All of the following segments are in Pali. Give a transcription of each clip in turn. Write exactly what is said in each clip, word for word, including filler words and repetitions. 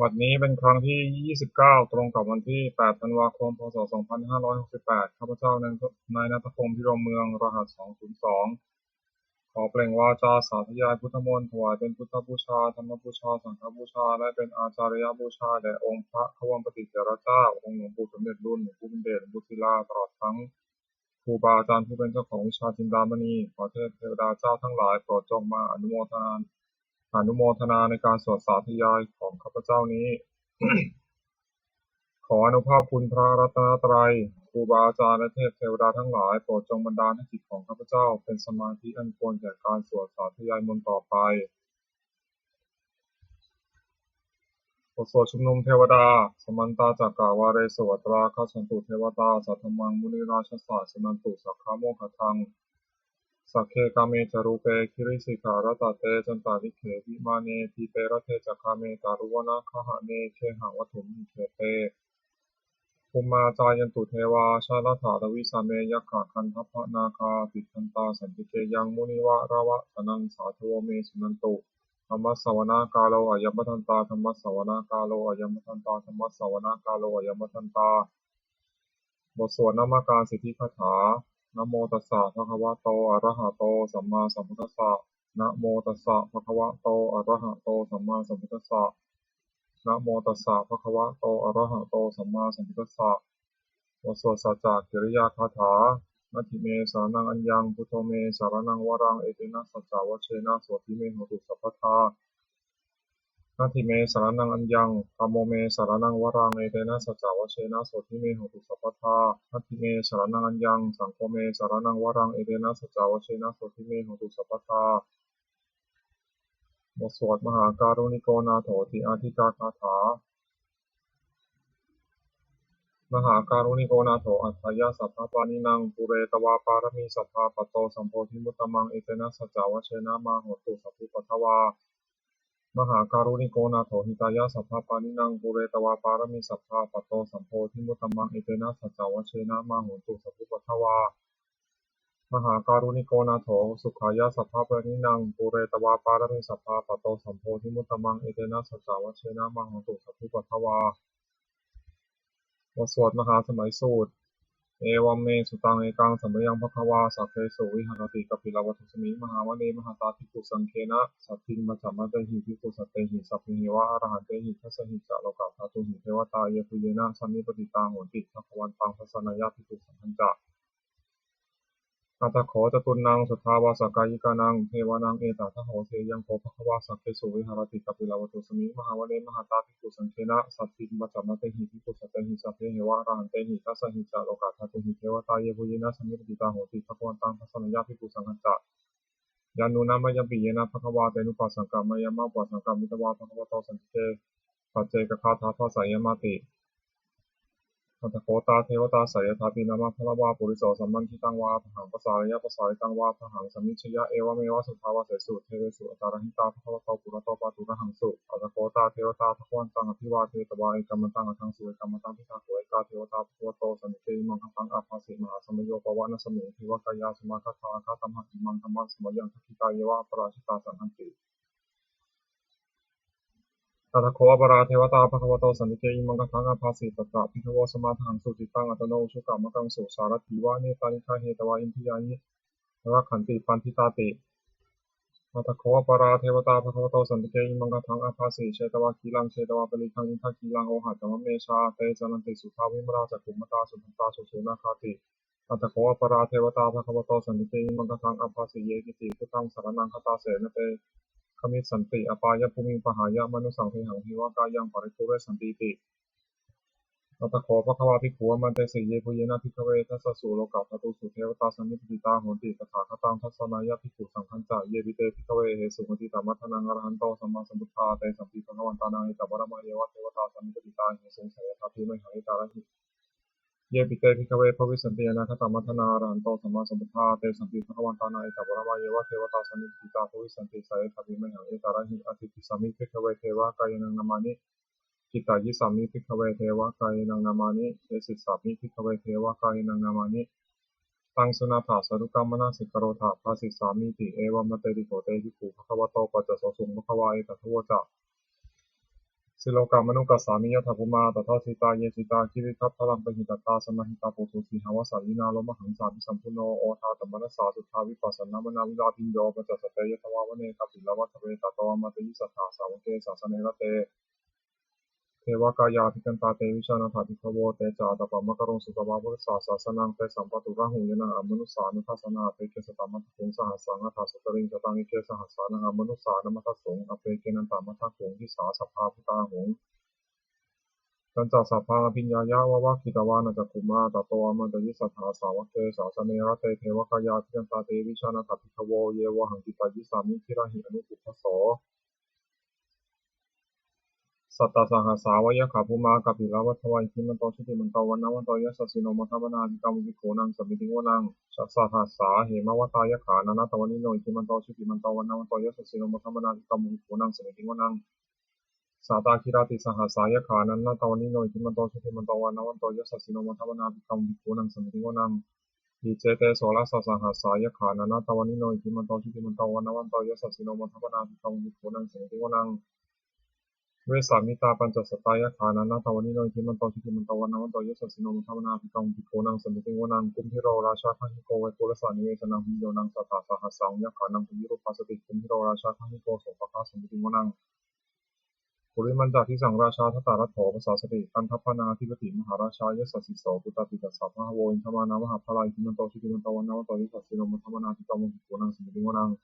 บัดนี้เป็นครั้งที่ ยี่สิบเก้า ตรงกับวันที่ แปด ธันวาคม พ.ศ. สองพันห้าร้อยหกสิบแปด ข้าพเจ้านายณัฐพงษ์ พิรมเมือง รหัส สองศูนย์สอง ขอเปล่งวาจาสาธยายพุทธมนต์ ถวายเป็นพุทธบูชา ธรรมบูชา สังฆบูชา และเป็นอาจาริยบูชาแด่องค์พระควัมปติเถระเจ้า องค์หลวงปู่สมเด็จลุน หลวงปู่บุญเดช หลวงปู่ศิลา ตลอดทั้งครูบาอาจารย์ผู้เป็นเจ้าของวิชาจินดามณี ขอเทพเทวดาเจ้าทั้งหลายโปรดจงมาอนุโมทนา อนุโมทนาในการสวดสาธยายของข้าพเจ้านี้ ขออานุภาพคุณพระรัตนตรัย ครูบาอาจารย์และเทพเทวดาทั้งหลาย โปรดจงบันดาลให้จิตของข้าพเจ้าเป็นสมาธิอันควรแก่การสวดสาธยายมนต์ต่อไป บทสวดชุมนุมเทวดา Samantā cakkavāḷesu atrāgacchantu devatā, saddhammaṃ munirājassa suṇantu saggamokkhadaṃ. Sagge kāme ca rūpe girisikharataṭe cantalikkhe vimāne, dīpe raṭṭhe ca gāme taruvanagahane gehavatthumhi khette, bhummā cāyantu devā jalathalavisame yakkhagandhabbanāgā, tiṭṭhantā santike yaṃ munivaravacanaṃ sādhavo me suṇantu. Dhammassavanakālo ayambhadantā. Dhammassavanakālo ayambhadantā. Dhammassavanakālo ayambhadantā. บทสวดนมการสิทธิคาถา Namo tassa bhagavato arahato sammāsambuddhassa. Namo tassa bhagavato arahato sammāsambuddhassa. Namo tassa bhagavato arahato sammāsambuddhassa. บทสวดสัจจกิริยาคาถา Natthi me saraṇaṃ aññaṃ, buddho me saraṇaṃ varaṃ, etena saccavajjena sotthi me hotu sabbadā. Natthi me saraṇaṃ aññaṃ, dhammo me saraṇaṃ varaṃ, etena saccavajjena sotthi me hotu sabbadā. Natthi me saraṇaṃ aññaṃ, saṅgho me saraṇaṃ varaṃ, etena saccavajjena sotthi me hotu sabbadā. บทสวดมหาการุณิโกนาโถติอาทิกาคาถา Mahākāruṇiko nātho atthāya sabbapāṇinaṃ, pūretvā pāramī sabbā patto sambodhimuttamaṃ, etena saccavajjena mā hontu sabbupaddavā. Mahākāruṇiko nātho hitāya sabbapāṇinaṃ, pūretvā pāramī sabbā patto sambodhimuttamaṃ, etena saccavajjena mā hontu sabbupaddavā. Mahākāruṇiko nātho sukhāya sabbapāṇinaṃ, pūretvā pāramī sabbā patto sambodhimuttamaṃ, etena saccavajjena mā hontu sabbupaddavā. บทสวดมหาสมัยสูตร Evaṃ me sutaṃ. Ekaṃ samayaṃ bhagavā sakkesu viharati kapilavatthusmiṃ mahāvane mahatā bhikkhusaṅghena saddhiṃ pañcamattehi bhikkhusatehi sabbeheva arahantehi, dasahi ca lokadhātūhi devatā yebhuyyena sannipatitā honti bhagavantaṃ dassanāya bhikkhusaṅghañca. Atha kho catunnaṃ suddhāvāsakāyikānaṃ devānaṃ etadahosi: Ayaṃ kho bhagavā sakkesu viharati kapilavatthusmiṃ mahāvane mahatā bhikkhusaṅghena saddhiṃ pañcamattehi bhikkhusatehi sabbeheva arahantehi, dasahi ca lokadhātūhi devatā yebhuyyena sannipatitā honti bhagavantaṃ dassanāya bhikkhusaṅghañca. Yannūna mayampi yena bhagavā tenupasaṅkameyyāma, upasaṅkamitvā bhagavato santike paccekagāthā bhāseyyāmāti. Atha kho tā devatā seyyathāpi nāma balavā puriso sammiñjitaṃ vā bāhaṃ pasāreyya, pasāritaṃ vā bāhaṃ sammiñjeyya, evameva suddhāvāsesu devesu antarahitā bhagavato purato pāturahaṃsu. Atha kho tā devatā bhagavantaṃ abhivādetvā ekamantaṃ aṭṭhaṃsu. Ekamantaṃ ṭhitā kho ekā devatā bhagavato santike imaṃ gāthaṃ abhāsi: Mahāsamayo pavanasmiṃ, devakāyā samāgatā, āgatamha imaṃ dhammasamayaṃ, dakkhitāyeva aparājitasaṅghanti. Atha kho aparā devatā bhagavato santike imaṃ gāthaṃ abhāsi: Tatra bhikkhavo samādahaṃsu, cittaṃ attano ujukamakaṃsu, sārathīva nettāni gahetvā, indriyāni rakkhanti paṇḍitāti. Atha kho aparā devatā bhagavato santike imaṃ gāthaṃ abhāsi: Chetvā khīlaṃ chetvā palighaṃ, indakhīlaṃ ohaccamanejā, te caranti suddhā vimalā, cakkhumatā sudantā susunāgāti. Atha kho aparā devatā bhagavato santike imaṃ gāthaṃ abhāsi: Ye keci buddhaṃ saraṇaṃ gatāse, na te gamissanti apāyabhūmiṃ, pahāya mānusaṃ dehaṃ, devakāyaṃ paripūressantīti. Atha kho bhagavā bhikkhū āmantesi: Yebhuyyena bhikkhave dasasu lokadhātūsu devatā sannipatitā honti tathāgataṃ dassanāya bhikkhusaṅghañca. Yepi te bhikkhave ahesuṃ atītamaddhānaṃ arahanto sammāsambuddhā, tesampi bhagavantānaṃ etaparamāyeva devatā sannipatitā ahesuṃ, seyyathāpi mayhaṃ etarahi. Yepi te bhikkhave bhavissanti anāgatamaddhānaṃ arahanto sammāsambuddhā, tesampi bhagavantānaṃ etaparamāyeva devatā sannipatitā bhavissanti, seyyathāpi mayhaṃ etarahi. Ādīpisāmi bhikkhave devakāyānaṃ nāmāni, kittayissāmi bhikkhave devakāyānaṃ nāmāni, desissāmi bhikkhave devakāyānaṃ nāmāni, taṃ suṇātha sādhukaṃ manasikarotha bhāsissāmīti. Evaṃ bhanteti kho te bhikkhū bhagavato paccassosuṃ. Bhagavā etadavoca: Silokamanukassāmi, yattha bhummā tadassitā; ye sitā girigabbharaṃ, pahitattā samāhitā. Puthū sīhāva sallīnā, lomahaṃsābhisambhuno; odātamanasā suddhā, vippasannamanāvilā. Bhiyyo pañcasate ñatvā, vane kāpilavatthave; tato āmantayi satthā, sāvake sāsane rate. Devakāyā abhikkantā, te vijānātha bhikkhavo. Te ca ātappamakaruṃ, sutvā buddhassa sāsanaṃ; tesampāturahu ñāṇaṃ, amanussāna dassanaṃ. Appeke satamaddakkhuṃ, sahassaṃ atha sattariṃ; sataṃ eke sahassānaṃ, amanussānamaddasuṃ; appekenantamaddakkhuṃ, disā sabbā phuṭā ahuṃ. Tañca sabbaṃ abhiññāya, vavakkhitvāna cakkhumā; tato āmantayi satthā, sāvake sāsane rate. Devakāyā abhikkantā, te vijānātha bhikkhavo; ye vohaṃ kittayissāmi, girāhi anupubbaso. Sattasahassā va yakkhā, bhummā kāpilavatthavā; iddhimanto jutimanto, vaṇṇavanto yasassino; modamānā abhikkāmuṃ, bhikkhūnaṃ samitiṃ vanaṃ. Chasahassā hemavatā, yakkhā nānattavaṇṇino; iddhimanto jutimanto, vaṇṇavanto yasassino; modamānā abhikkāmuṃ, bhikkhūnaṃ samitiṃ vanaṃ. Sātāgirā tisahassā, yakkhā nānattavaṇṇino; iddhimanto jutimanto, vaṇṇavanto yasassino; modamānā abhikkāmuṃ, bhikkhūnaṃ samitiṃ vanaṃ. Iccete soḷasasahassā, yakkhā nānattavaṇṇino; iddhimanto jutimanto, vaṇṇavanto yasassino; modamānā abhikkāmuṃ, bhikkhūnaṃ samitiṃ vanaṃ. Vessāmittā pañcasatā, yakkhā nānattavaṇṇino; iddhimanto jutimanto, vaṇṇavanto yasassino; modamānā abhikkāmuṃ, bhikkhūnaṃ samitiṃ vanaṃ. Kumbhīro rājagahiko, vepullassa nivesanaṃ; bhiyyo naṃ satasahassaṃ, yakkhānaṃ payirupāsati; kumbhīro rājagahiko, sopāga samitiṃ vanaṃ. Purimañca disaṃ rājā, dhataraṭṭho pasāsati; gandhabbānaṃ ādhipati, mahārājā yasassi so. Puttāpi tassa bahavo, indanāmā mahabbalā; iddhimanto jutimanto, vaṇṇavanto yasassino; modamānā abhikkāmuṃ, bhikkhūnaṃ samitiṃ vanaṃ.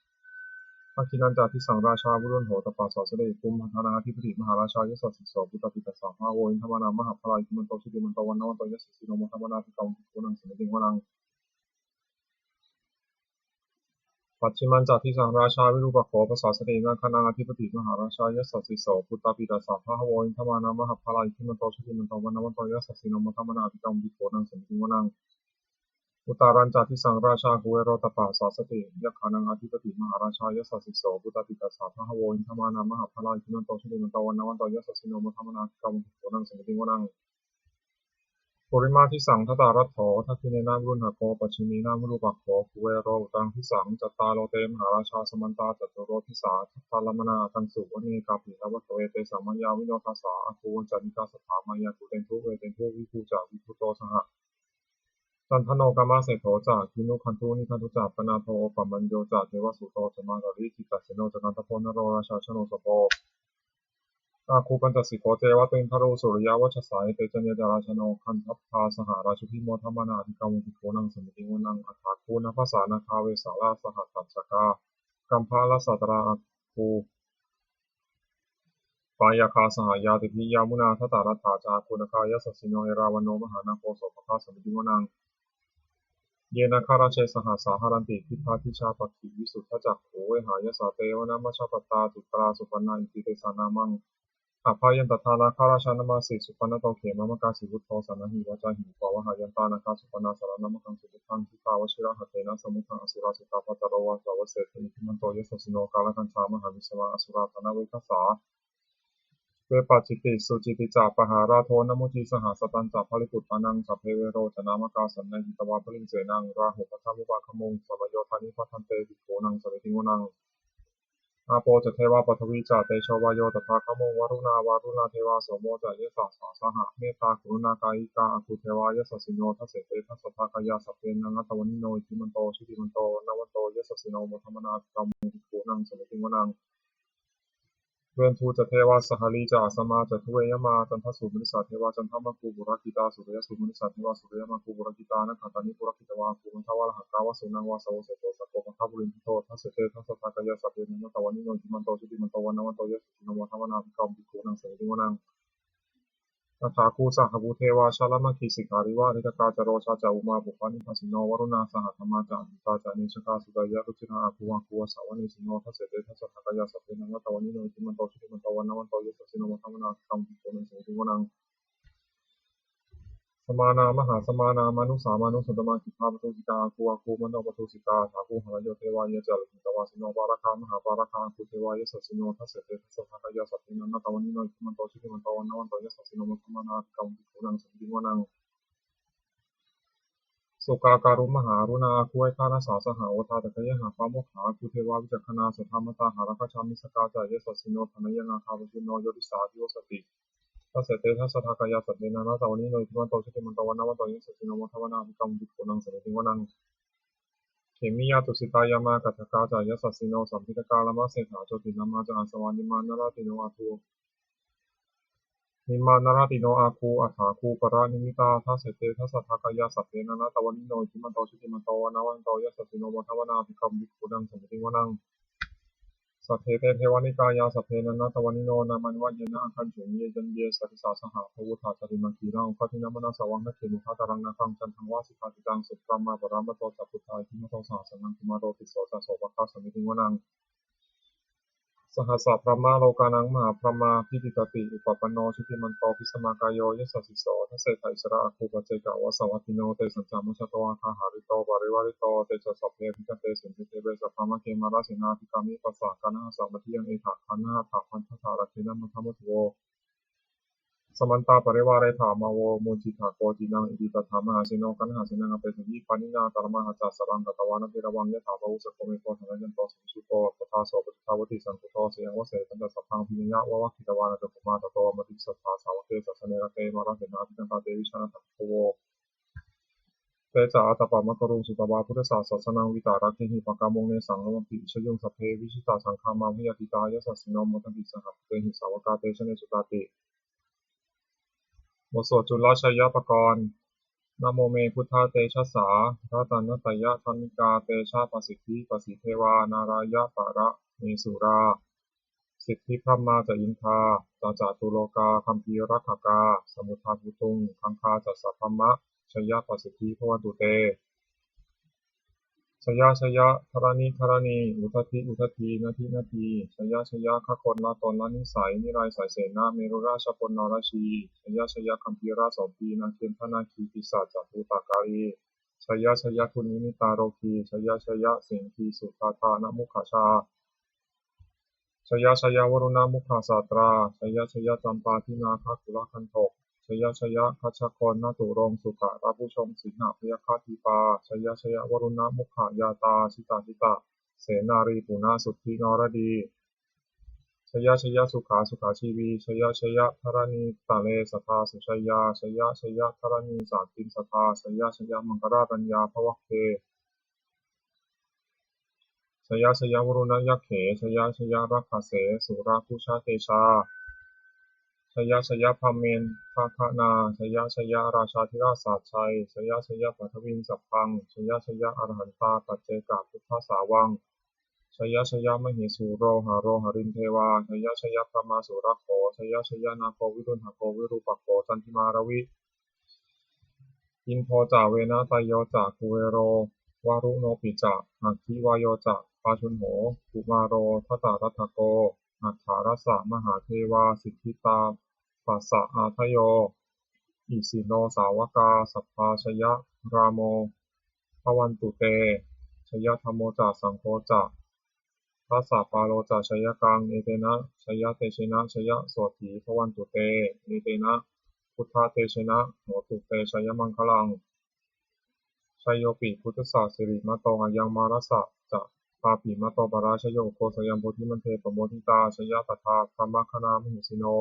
Dakkhiṇañca disaṃ rājā, virūḷho tappasāsati; kumbhaṇḍānaṃ ādhipati, mahārājā yasassi so. Puttāpi tassa bahavo, indanāmā mahabbalā; iddhimanto jutimanto, vaṇṇavanto yasassino; modamānā abhikkāmuṃ, bhikkhūnaṃ samitiṃ vanaṃ. Pacchimañca disaṃ rājā, virūpakkho pasāsati; nāgānaṃ ādhipati, mahārājā yasassi so. Puttāpi tassa bahavo, indanāmā mahabbalā; iddhimanto jutimanto, vaṇṇavanto yasassino; modamānā abhikkāmuṃ, bhikkhūnaṃ samitiṃ vanaṃ. Uttarañca disaṃ rājā, kuvero tappasāsati; yakkhānaṃ ādhipati, mahārājā yasassi so. Puttāpi tassa bahavo, indanāmā mahabbalā; iddhimanto jutimanto, vaṇṇavanto yasassino; modamānā abhikkāmuṃ, bhikkhūnaṃ samitiṃ vanaṃ. Purimaṃ disaṃ dhataraṭṭho, dakkhiṇena virūḷhako; pacchimena virūpakkho, kuvero uttaraṃ disaṃ. Cattāro te mahārājā, samantā caturo disā; daddallamānā aṭṭhaṃsu, vane kāpilavatthavē. Tesaṃ māyāvino dāsā, āgū vañcanikā saṭhā; māyā kuṭeṇḍu veṭeṇḍu, viṭū ca viṭuṭo saha. Candano kāmaseṭṭho ca, kinnughaṇḍu nighaṇḍu ca; panādo opamañño ca, devasūto ca mātali; cittaseno ca gandhabbo, naḷo rājā janosabho. Āgū pañcasikho ceva, timbarū suriyavacchasā; ete caññe ca rājāno, gandhabbā saha rājubhi; modamānā abhikkāmuṃ, bhikkhūnaṃ samitiṃ vanaṃ. Athāgū nābhasā nāgā, vesālā sahatacchakā; kambalassatarā āgū, pāyāgā saha ñātibhi; yāmunā dhataraṭṭhā ca, āgū nāgā yasassino; erāvaṇo mahānāgo, sopāga samitiṃ vanaṃ. Ye nāgarāje sahasā haranti, khiḍḍādi ca pakkhi visuddhacakkhū; vehāyasā te vanamajjhapattā, citrā supaṇṇā iti tesa nāmaṃ. Abhayantadā nāgarājānamāsi, supaṇṇato khemamakāsi buddho; saṇhāhi vācāhi upavhayantā, nāgā supaṇṇā saraṇamakaṃsu buddhaṃ. Jitā vajirahatthena, samuddaṃ asurā sitā; bhātaro vāsavassete, iddhimanto yasassino; kālakañjā mahābhismā, asurā dānaveghasā. Vepacitti sucitti ca, pahārādo namucī saha; satañca baliputtānaṃ, sabbe verocanāmakā; sannayhitvā baliṃ senaṃ, rāhubhaddamupāgamuṃ. Samayodāni bhaddante, bhikkhūnaṃ samitiṃ vanaṃ. Āpo ca devā paṭhavī ca, tejo vāyo tadāgamuṃ; varuṇā vāruṇā devā, somo ca yasasā saha. Mettākaruṇākāyikā, āgū devā yasassino; dasete dasadhā kāyā, sabbe nānattavaṇṇino; iddhimanto jutimanto, vaṇṇavanto yasassino; modamānā abhikkāmuṃ, bhikkhūnaṃ samitiṃ vanaṃ. Veṇḍū ca devā sahalī ca, asamā ca duve yamā; candassūpanisā devā, candamāgū purakkhitā. Suriyassūpanisā devā, suriyamāgū purakkhitā; nakkhattāni purakkhitvā, āgū mandavalāhakā. Vasūnaṃ vāsavo seṭṭho, sakkopāga purindado; dasete dasadhā kāyā, sabbe nānattavaṇṇino; iddhimanto jutimanto, vaṇṇavanto yasassino; modamānā abhikkāmuṃ, bhikkhūnaṃ samitiṃ vanaṃ. Athāgū sahabhū devā, jalamaggisikhāriva; ariṭṭhakā ca rojā ca, ummāpupphanibhāsino; varuṇā sahadhammā ca, accutā ca anejakā. Sūleyyarucirā āgū, āgū vāsavanesino; dasete dasadhā kāyā, sabbe nānattavaṇṇino; iddhimanto jutimanto, vaṇṇavanto yasassino; modamānā abhikkāmuṃ, bhikkhūnaṃ samitiṃ vanaṃ. Samānā mahāsamānā, mānusā mānusuttamā; khiḍḍāpadosikā āgū, āgū manopadosikā. Athāgū harayo devā, ye ca lohitāvāsino; pāragā mahāpāragā, āgū devā yasassino; dasete dasadhā kāyā, sabbe nānattavaṇṇino; iddhimanto jutimanto, vaṇṇavanto yasassino; modamānā abhikkāmuṃ, bhikkhūnaṃ samitiṃ vanaṃ. Sukkā karumhā aruṇā āgū veghanasā saha, odātagayhā pāmokkhā āgū devā vicakkhaṇā, sadāmattā hāragajā missakā ca yasassino, thanayaṃ āga pajjunno yo disā abhivassati. Dasete dasadhā kāyā sabbe nānattavaṇṇino, iddhimanto jutimanto vaṇṇavanto yasassino, modamānā abhikkāmuṃ bhikkhūnaṃ samitiṃ vanaṃ. Khemiyā tusitā yāmā kaṭṭhakā ca yasassino, lambitakā lāmaseṭṭhā jotināmā ca āsavā, nimmānaratino āgū nimmānaratino āgū athāgū paranimmitā. Dasete dasadhā kāyā sabbe nānattavaṇṇino, iddhimanto jutimanto vaṇṇavanto yasassino, modamānā abhikkāmuṃ bhikkhūnaṃ samitiṃ vanaṃ. Saṭṭhete devanikāyā sabbe nānattavaṇṇino, nāmanvayena āgañchuṃ ye caññe sadisā saha. Pavutthajātimakkhīlaṃ oghatiṇṇamanāsavaṃ, dakkhemoghataraṃ nāgaṃ candaṃva asitātitaṃ. Subrahmā paramatto ca puttā iddhimato saha, sanaṅkumāro tisso ca sopāga samitiṃ vanaṃ. Sahassabrahmalokānaṃ mahābrahmābhitiṭṭhati, upapanno jutimanto bhismākāyo yasassi so. Dasettha issarā āgū paccekavasavattino, tesañca majjhato āgā hārito parivārito. Te ca sabbe abhikkante sainde deve sabrahmake, mārasenā abhikkāmi passa kaṇhassa mandiyaṃ. Etha gaṇhatha bandhatha rāgena bandhamatthu vo, samantā parivāretha mā vo muñcittha koci naṃ. Iti tattha mahāseno kaṇhasenaṃ apesayi, pāṇinā talamāhacca saraṃ katvāna bheravaṃ. Yathā pāvussako megho thanayanto savijjuko, tadā so paccudāvatti saṅkuddho asayaṃvase. Tañca sabbaṃ abhiññāya vavakkhitvāna cakkhumā, tato āmantayi satthā sāvake sāsane rate. Mārasenā abhikkantā te vijānātha bhikkhavo, te ca ātappamakaruṃ sutvā buddhassa sāsanaṃ. Vītarāgehi pakkāmuṃ nesaṃ lomampi iñjayuṃ. Sabbe vijitasaṅgāmā bhayātītā yasassino, modanti saha bhūtehi sāvakā te janesutāti. บทสวดจุลชัยปกรณ์ Namo me buddhatejasā ratanattayadhammikā, tejapasiddhi pasīdevā nārāyaparamesurā. Siddhibrahmā ca indā ca catulokā gambhīrakkhakā, samuddā bhūtuṃ gaṅgā ca sabrahmajayapasiddhi bhavantu te. Jaya jaya dharaṇi dharaṇī, udadhi udadhī, nadi nadī. Jaya jaya gagonlatonlanisai, niraisaisena merurājaponnaratī. Jaya jaya gambhīrasombhī, nāgendanāgī, pisācabhūtakālī. Jaya jaya dunnimittarogī, jaya jaya siṅgīsuddhādānamukhajā. Jaya jaya varuṇamukhasātrā, jaya jaya campādināgakulagandhok, jaya jaya gajagonnaturaṅga sukarabhujaṅga sīhabyagghadīpā, jaya jaya varuṇamukhayātrā, jita jita senārī puna suddhi naradī. Jaya jaya sukhā sukhā jīvī, jaya jaya dharaṇītale sadā sujayā, jaya jaya dharaṇī sāntin sadā, jaya jaya maṅkararaññā bhavagge. Jaya jaya varuṇayakkhe, jaya jaya rakkhase surabhujatejā. Jaya jaya brahmendagaṇā, jaya jaya rājādhirāja sājjai, jaya jaya paṭhaviṃ sabbaṃ, jaya jaya arahantā paccekabuddhasāvaṃ. Jaya jaya mahesuro haro harindevā, jaya jaya brahmā surakkho, jaya jaya nāgo virūḷhako virūpakkho candimā ravi. Indo ca venateyyo ca kuvero varuṇopi ca, aggi vāyo ca pājuṇho kumāro dhataraṭṭhako, aṭṭhārasa mahādevā siddhitāpasa-ādayo, isino sāvakā sabbā jayarāmo bhavantu te. Jayadhammo ca saṅgho ca dasapālo ca jayakaṃ, etena jayatejena jayasotthī bhavantu te, etena buddhatejena hotu te jayamaṅgalaṃ. Jayopi buddhassa sirīmato ayaṃ mārassa ca pāpimato parājayo, ugghosayaṃ bodhimaṇḍe pamoditā, jaya tadā brahmagaṇā mahesino.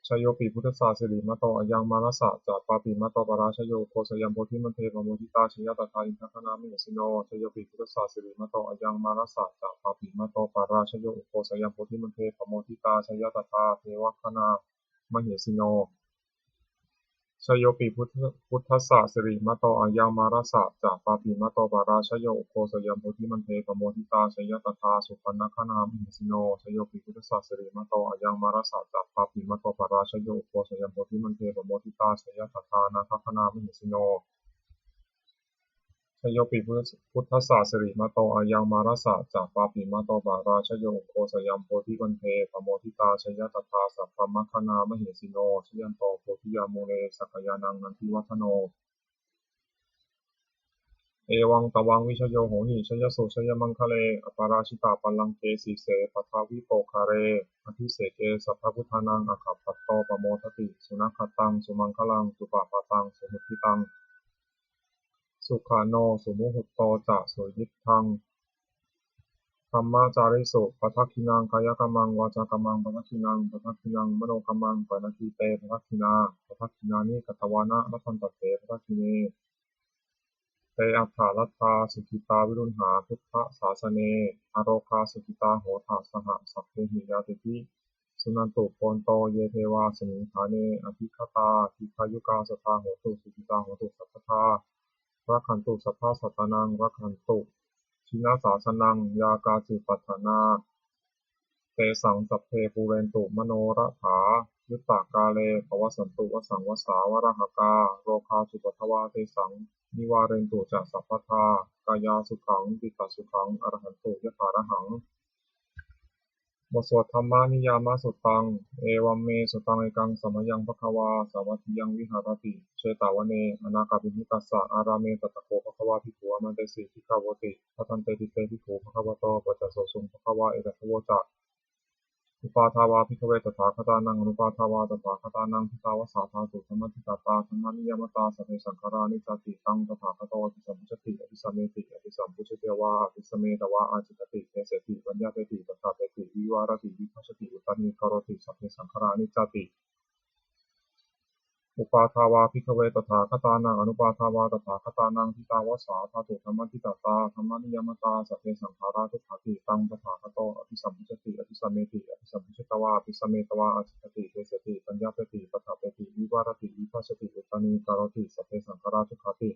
Jayopi buddhassa sirīmato ayaṃ mārassa ca pāpimato parājayo, ugghosayaṃ bodhimaṇḍe pamoditā, jaya tadā indagaṇā mahesino. Jayopi buddhassa sirīmato ayaṃ mārassa ca pāpimato parājayo, ugghosayaṃ bodhimaṇḍe pamoditā, jaya tadā devagaṇā mahesino. Jayopi buddha-, buddhassa sirīmato ayaṃ mārassa ca pāpimato parājayo, ugghosayaṃ bodhimaṇḍe pamoditā, jaya tadā supaṇṇagaṇā mahesino. Jayopi buddhassa sirīmato ayaṃ mārassa ca pāpimato parājayo, ugghosayaṃ bodhimaṇḍe pamoditā, jaya tadā nāgagaṇā mahesino. Jayopi buddhassa sirīmato ayaṃ mārassa ca pāpimato parājayo, ugghosayaṃ bodhimaṇḍe pamoditā, jaya tadā sabrahmagaṇā mahesino. Jayanto bodhiyā mūle sakyānaṃ nandivaḍḍhano, evaṃ tvaṃ vijayo hohi jayassu jayamaṅgale. Aparājitapallaṅke sīse paṭhavipokkhare, abhiseke sabbabuddhānaṃ aggappatto pamodati. Sunakkhattaṃ sumaṅgalaṃ supabhātaṃ suhuṭṭhitaṃ, sukhaṇo sumuhutto ca suyiṭṭhaṃ brahmacārisu. Padakkhiṇaṃ kāyakammaṃ vācākammaṃ padakkhiṇaṃ, padakkhiṇaṃ manokammaṃ paṇidhī te padakkhiṇā. Padakkhiṇāni katvāna labhantatthe padakkhiṇe. Te atthaladdhā sukhitā viruḷhā buddhasāsane, arogā sukhitā hotha saha sabbehi ñātibhi. Suṇantu bhonto ye devā asmiṃ ṭhāne adhigatā, dīghāyukā sadā hontu sukhitā hontu sabbadā. Rakkhantu sabbasattānaṃ rakkhantu jinasāsanaṃ. Yā kāci patthanā tesaṃ sabbe pūrentu manorathā. Yuttakāle pavassantu vassaṃ vassā valāhakā. Rogā cupaddavā tesaṃ nivārentu ca sabbadā. Kāyāsukhaṃ cittasukhaṃ arahantu yathārahaṃ. Bot sวด Dhammaniyāmasuttaṃ. Evaṃ me sutaṃ. Ekaṃ samayaṃ bhagavā sāvatthiyaṃ viharati jetavane anāthapiṇḍikassa ārāme. Tatra kho bhagavā bhikkhū āmantesi bhikkhavoti. Bhadanteti te bhikkhū bhagavato paccassosuṃ. Bhagavā etadavoca. Uppādā vā bhikkhave tathāgatānaṃ anuppādā vā tathāgatānaṃ ṭhitā va sā dhātusammatthikatā dhammaniyāmatā sabbe saṅkhārā aniccāti. Taṃ tathāgato abhisambujjhati abhisameti, abhisambujjhitvā abhisametvā ācikkhati deseti paññapeti paṭṭhapeti vivarati vibhajati uttānīkaroti sabbe saṅkhārā aniccāti. Uppādā vā bhikkhave tathāgatānaṃ anuppādā vā tathāgatānaṃ ṭhitā va sā dhātusammatthikatā dhammaniyāmatā sabbe saṅkhārā dukkhāti. Taṃ tathāgato abhisambujjhati abhisameti, abhisambujjhitvā abhisametvā ācikkhati deseti paññapeti paṭṭhapeti vivarati vibhajati uttānīkaroti sabbe saṅkhārā dukkhāti.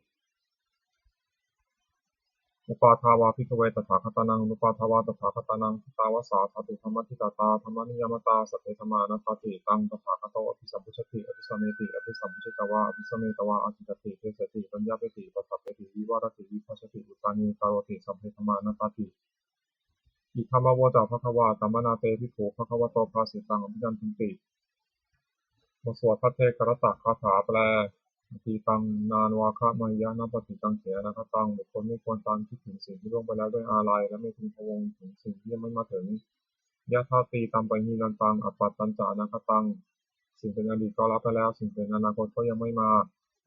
Uppādā vā bhikkhave tathāgatānaṃ anuppādā vā tathāgatānaṃ ṭhitā va sā dhātusammatthikatā dhammaniyāmatā sabbe dhammā anattāti. Taṃ tathāgato abhisambujjhati abhisameti, abhisambujjhitvā abhisametvā ācikkhati deseti paññapeti paṭṭhapeti vivarati vibhajati uttānīkaroti sabbe dhammā anattāti. Idamavoca bhagavā. Attamanā te bhikkhū bhagavato bhāsitaṃ abhinandunti. บทสวดภัทเทกรัตตคาถาแปล Atītaṃ nānvāgameyya nappaṭikaṅkhe anāgataṃ. บุคคลไม่ควรตามคิดถึงสิ่งที่ล่วงไปแล้วด้วยอาลัย และไม่พึงพะวงถึงสิ่งที่ยังไม่มาถึง Yadatītampahīnantaṃ appattañca anāgataṃ. สิ่งเป็นอดีตก็ละไปแล้ว สิ่งเป็นอนาคตก็ยังไม่มา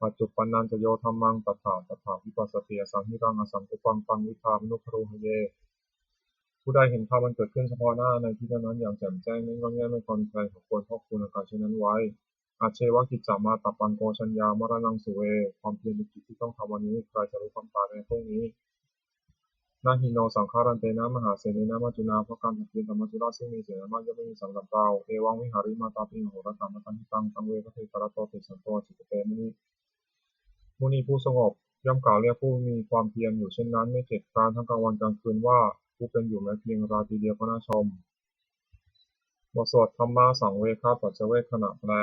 Paccuppannañca yo dhammaṃ tattha tattha vipassati, asaṃhiraṃ asaṅkuppaṃ taṃ viddhā manubrūhaye. ผู้ใดเห็นธรรมอันเกิดขึ้นเฉพาะหน้าในที่นั้นๆอย่างแจ่มแจ้ง ไม่ง่อนแง่น ไม่คลอนแคลน เขาควรพอกพูนอาการเช่นนั้นไว้ Ajjeva kiccamātappaṃ ko jaññā maraṇaṃ suve. ความเพียรเป็นกิจที่ต้องทำวันนี้ ใครจะรู้ความตายแม้พรุ่งนี้ Na hi no saṅgarantena mahāsenena maccunā. เพราะการผัดเพี้ยนกับมัจจุราชซึ่งมีเสนามากย่อมไม่มีสังกับเรา Evaṃ vihārimātāpiṃ ahorattamatanditaṃ saṃvedanayadajjhagā ātappamoriyaṃ. มุนีผู้สงบย่อมกล่าวเรียกผู้มีความเพียรอยู่เช่นนั้น ไม่เกียจคร้านทั้งกลางวันกลางคืนว่า ผู้เป็นอยู่แม้เพียงราตรีเดียวก็น่าชม บทสวดธรรมสังเวคปัจจเวกขณะแปล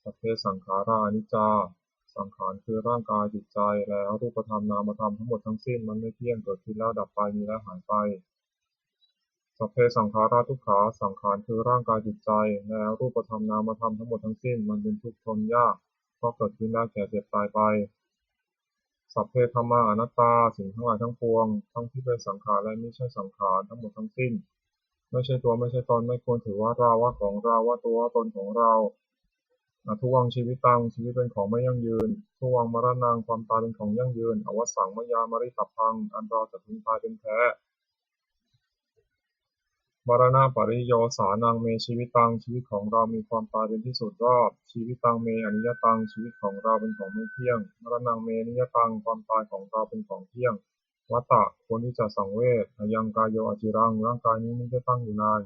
Sabbe saṅkhārā aniccā. สังขารคือร่างกายจิตใจ และรูปธรรมนามธรรมทั้งหมดทั้งสิ้น มันไม่เที่ยง เกิดขึ้นแล้วดับไป มีแล้วหายไป Sabbe saṅkhārā dukkhā. สังขารคือร่างกายจิตใจ และรูปธรรมนามธรรมทั้งหมดทั้งสิ้น มันเป็นทุกข์ทนยาก เพราะเกิดขึ้นแล้วแก่เจ็บตายไป Sabbe dhammā anattā. สิ่งทั้งหลายทั้งปวง ทั้งที่เป็นสังขารและมิใช่สังขาร ทั้งหมดทั้งสิ้น ไม่ใช่ตัวไม่ใช่ตน ไม่ควรถือว่าเราว่าของเรา ว่าตัวว่าตนของเรา Adhuvaṃ jīvitaṃ. ชีวิตเป็นของไม่ยั่งยืน Dhuvaṃ maraṇaṃ. ความตายเป็นของยั่งยืน Avassaṃ mayā maritabbaṃ. อันเราจะพึงตายเป็นแท้ Maraṇapariyosānaṃ me jīvitaṃ. ชีวิตของเรามีความตายเป็นที่สุดรอบ Jīvitaṃ me aniyataṃ. ชีวิตของเราเป็นของไม่เที่ยง Maraṇaṃ me niyataṃ. ความตายของเราเป็นของเที่ยง Vata. ควรที่จะสังเวช Ayaṃ kāyo aciraṃ. ร่างกายนี้มิได้ตั้งอยู่นาน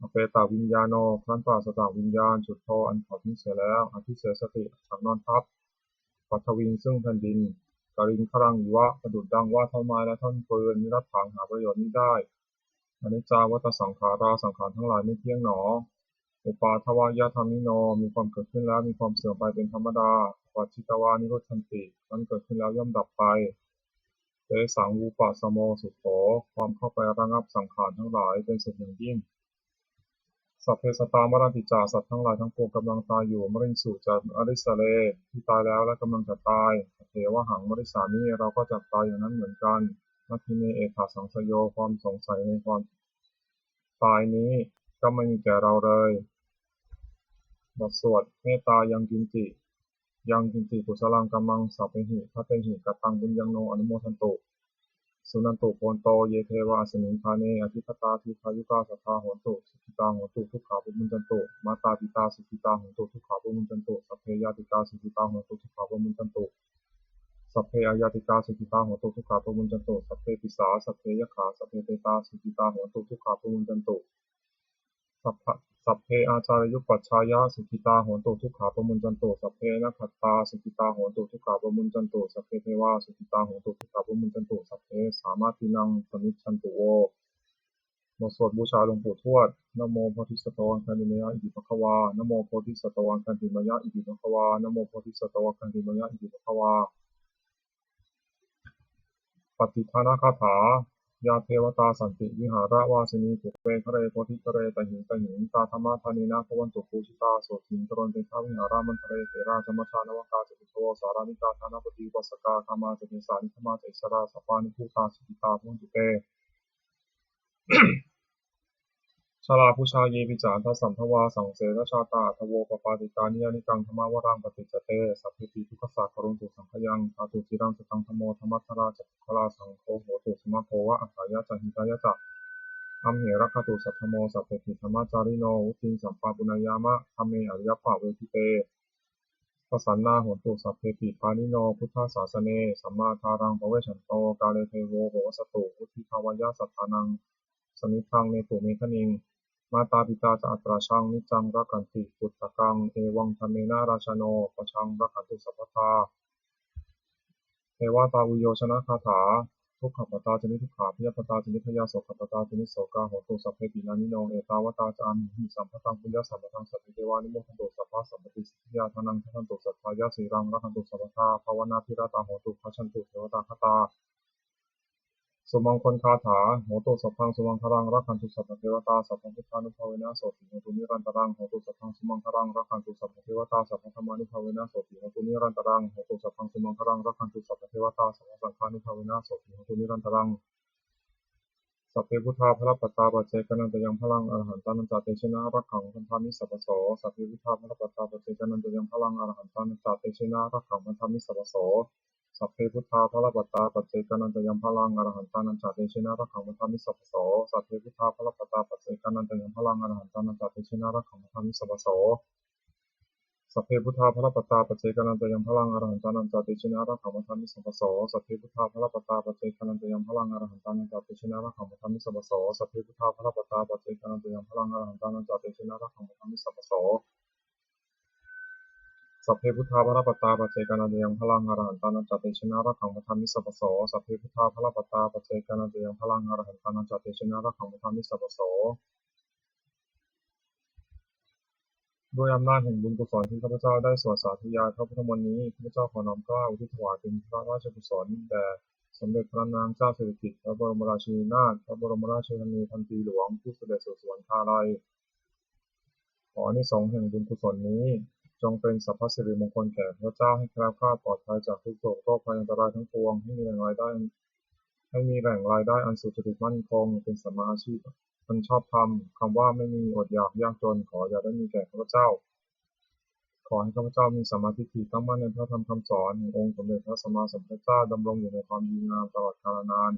Apetaviññāṇo. ครั้นปราศจากวิญญาณ Chuḍḍho. อันเผาทิ้งเสียแล้ว Adhisessati. อันฉันนอนทับ Paṭhaviṃ. ซึ่งแผ่นดิน Kaliṅgaraṃ iva. ประดุจดังว่าท่อนไม้และท่อนฟืน Niratthaṃ. หาประโยชน์มิได้ Aniccā vata saṅkhārā. สังขารทั้งหลายไม่เที่ยงหนอ Uppādavayadhammino. มีความเกิดขึ้นแล้วมีความเสื่อมไปเป็นธรรมดา Uppajjitvā nirujjhanti. ครั้นเกิดขึ้นแล้วย่อมดับไป Tesaṃ vūpasamo sukho. ความเข้าไประงับสังขารทั้งหลายเป็นสุขอย่างยิ่ง Sabbe sattā maranti ca. สัตว์ทั้งหลายทั้งปวงกำลังตายอยู่ Mariṃsu ca marissare. ที่ตายแล้วและกำลังจะตาย Tathevāhaṃ marissāmi. เราก็จะตายอย่างนั้นเหมือนกัน Natthi me ettha saṃsayo. ความสงสัยในความตายนี้ก็ไม่มีแก่เราเลย บทสวดเมตตายังกิญจิ yaṃ kiñci kusalaṃ kammaṃ sabbehi katehi kataṃ puññaṃ no anumodantu. Suṇantu bhonto ye devā asmiṃ ṭhāne adhigatā dīghāyukā sadā hontu sukhitā hontu dukkhā pamuñcantu. Mātā pitā sukhitā hontu dukkhā pamuñcantu. Sabbe ñātikā sukhitā hontu dukkhā pamuñcantu. Sabbe aññātikā sukhitā hontu dukkhā pamuñcantu. Sabbe pisā sabbe yakkhā sabbe petā sukhitā hontu dukkhā pamuñcantu. Sabbe ācariyupajjhāyā sukhitā hontu dukkhā pamuñcantu. Sabbe nakkhattā sukhitā hontu dukkhā pamuñcantu. Sabbe devā sukhitā hontu dukkhā pamuñcantu. Sabbe sampattīnaṃ samijjhantu vo. บทสวดบูชาหลวงปู่ทวด Namo bodhisatto āgantimāya iti bhagavā. Namo bodhisatto āgantimāya iti bhagavā. Namo bodhisatto āgantimāya iti bhagavā. Pattidānagāthā. Yā devatā santi vihāravāsinī, pubbe ghare bodhighare tahiṃ tahiṃ, tā dhammadānena bhavantu pūjitā, sotthiṃ karontedha vihāramaṇḍale. Therā ca majjhā navakā ca bhikkhavo, sārāmikā dānapatī upāsakā, gāmā ca desā nigamā ca issarā, sappāṇibhūtā sukhitā bhavantu te. Jalābujā yepi ca aṇḍasambhavā, saṃsedajātā athavopapātikā, niyyānikaṃ dhammavaraṃ paṭicca te, sabbepi dukkhassa karontu saṅkhayaṃ. Ṭhātu ciraṃ sataṃ dhammo, dhammaddharā ca puggalā, saṅgho hotu samaggo va, atthāya ca hitāya ca. Amhe rakkhatu saddhammo, sabbepi dhammacārino, vuḍḍhiṃ sampāpuṇeyyāma, dhamme ariyappavedite. Pasannā hontu sabbepi pāṇino buddhasāsane, sammā dhāraṃ pavecchanto kāle devo pavassatu, vuḍḍhibhāvāya sattānaṃ samiddhaṃ netu medaniṃ. Mātā pitā ca atrajaṃ niccaṃ rakkhanti puttakaṃ, evaṃ dhammena rājāno pajaṃ rakkhantu sabbadā. Devatāuyyojanagāthā. Dukkhappattā ca niddukkhā, bhayappattā ca nibbhayā, sokappattā ca nissokā, hontu sabbepi pāṇino. Ettāvatā ca amhehi sambhataṃ puññasampadaṃ, sabbe devānumodantu sabbasampattisiddhiyā. Dānaṃ dadantu saddhāya, sīlaṃ rakkhantu sabbadā, bhāvanābhiratā hontu, gacchantu devatāgatā. Sumaṅgalagāthā. Hotu sabbaṃ sumaṅgalaṃ, rakkhantu sabbadevatā, sabbabuddhānubhāvena sotthī hontu nirantaraṃ. Hotu sabbaṃ sumaṅgalaṃ, rakkhantu sabbadevatā, sabbadhammānubhāvena sotthī hontu nirantaraṃ. Hotu sabbaṃ sumaṅgalaṃ, rakkhantu sabbadevatā, sabbasaṅghānubhāvena sotthī hontu nirantaraṃ. Sabbe buddhā balappattā paccekānañca yaṃ balaṃ, arahantānañca tejena rakkhaṃ bandhāmi sabbaso. Sabbe buddhā balappattā paccekānañca yaṃ balaṃ, arahantānañca tejena rakkhaṃ bandhāmi sabbaso. Sabbe buddhā balappattā paccekānañca yaṃ balaṃ, arahantānañca tejena rakkhaṃ bandhāmi sabbaso. Sabbe buddhā balappattā paccekānañca yaṃ balaṃ, arahantānañca tejena rakkhaṃ bandhāmi sabbaso. Sabbe buddhā balappattā paccekānañca yaṃ balaṃ, arahantānañca tejena rakkhaṃ bandhāmi sabbaso. Sabbe buddhā balappattā paccekānañca yaṃ balaṃ, arahantānañca tejena rakkhaṃ bandhāmi sabbaso. Sabbe buddhā balappattā paccekānañca yaṃ balaṃ, arahantānañca tejena rakkhaṃ bandhāmi sabbaso. Sabbe buddhā balappattā paccekānañca yaṃ balaṃ, arahantānañca tejena rakkhaṃ bandhāmi sabbaso. Sabbe buddhā balappattā paccekānañca yaṃ balaṃ, arahantānañca tejena rakkhaṃ bandhāmi sabbaso. ด้วยอำนาจแห่งบุญกุศลที่ข้าพเจ้าได้สวดสาธยายพระพุทธมนต์นี้ ข้าพเจ้าขอน้อมเกล้าอุทิศถวายเป็นพระราชกุศลแด่สมเด็จพระนางเจ้าสิริกิติ์ พระบรมราชินีนาถ พระบรมราชชนนีพันปีหลวง ผู้เสด็จสู่สวรรคาลัย ขออานิสงส์แห่งบุญกุศลนี้ จงเป็นสัพพสิริมงคลแก่ข้าพเจ้า ให้แคล้วคลาดปลอดภัยจากทุกข์โศกโรคภัยอันตรายทั้งปวง ให้มีแหล่งรายได้ ให้มีแหล่งรายได้อันสุจริตมั่นคง เป็นสัมมาอาชีพอันชอบธรรม คำว่าไม่มีอดอยากยากจน ขออย่าได้มีแก่ข้าพเจ้า ขอให้ข้าพเจ้ามีสัมมาทิฏฐิตั้งมั่นในพระธรรมคำสอนแห่งองค์สมเด็จพระสัมมาสัมพุทธเจ้า ดำรงอยู่ในความดีงามตลอดกาลนาน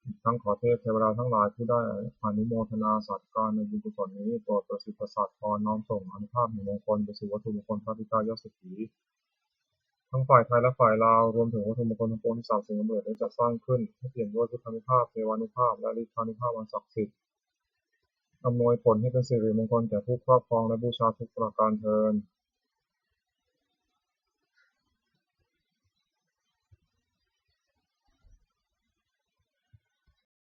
อีกทั้งขอเทพเทวดาทั้งหลายผู้ได้อนุโมทนาสาธุการในบุญกุศลนี้ โปรดประสิทธิ์ประสาทพรน้อมส่งอานุภาพแห่งมงคลไปสู่วัตถุมงคลพระปิดตายอดเศรษฐีทั้งฝ่ายไทยและฝ่ายลาว รวมถึงวัตถุมงคลทั้งปวงที่สามสิ่งสำเร็จได้จัดสร้างขึ้น ให้เปี่ยมด้วยพุทธานุภาพ เทวานุภาพ และฤทธานุภาพอันศักดิ์สิทธิ์ อำนวยผลให้เป็นสิริมงคลแก่ผู้ครอบครองและบูชาทุกประการเทอญ